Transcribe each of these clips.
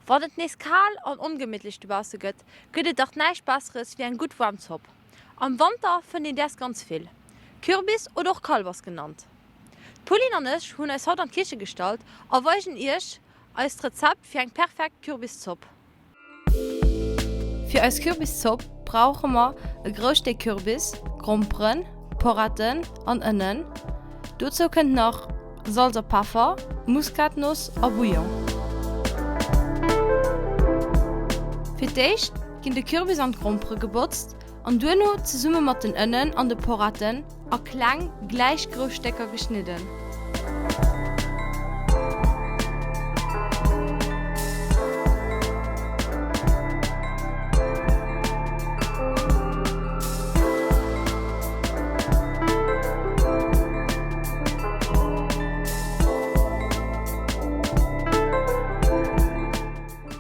Wann et nees kal an ongemittlech dobausse gëtt, gëtt et dach näischt Besseres wéi eng gutt waarm Zopp. Am Wanter fënnt een däers ganz vill. Kürbis oder och Kalbass genannt. D'Pauline an ech hunn eis haut an d'Kiche gestallt a weisen iech eist Rezept fir eng perfekt Kürbiszopp. Fir eis Kürbiszopp brauche mer e grousst Stéck Kürbis, Gromperen, Poretten an Ënnen. Dozou kënnt nach Salz a Peffer, Muskatnoss a Bouillon. Fir d'éischt ginn de Kürbis an d'Grompere gebotzt an duerno zesumme mat den Ënnen an de Poretten a kleng, gläich grouss Stécker geschnidden.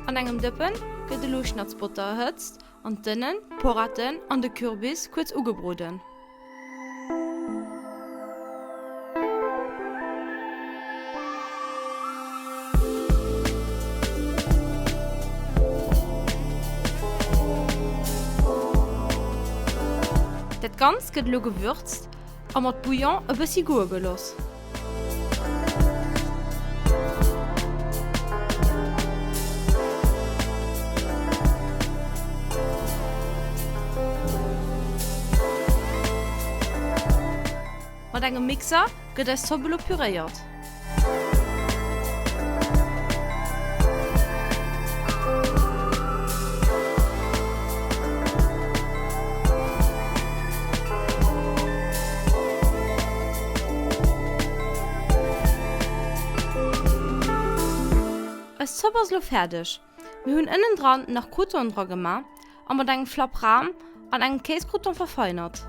An engem Dëppen gëtt elo Schnatzbotter erhëtzt an d'Ënnen, d'Poretten an de Kürbis kuerz ugebroden. Dat Ganzt gëtt elo gewürzt a mat Bouillon e bëssi goe geloss. Mat engem Mixer gëtt eis Zopp elo püréiert. Eis Zopp ass elo fäerdeg. Mir hunn ënnen dran nach Croutonen dra gemaach a mat engem Flapp Ram an engem Kéiscrouton verfeinert.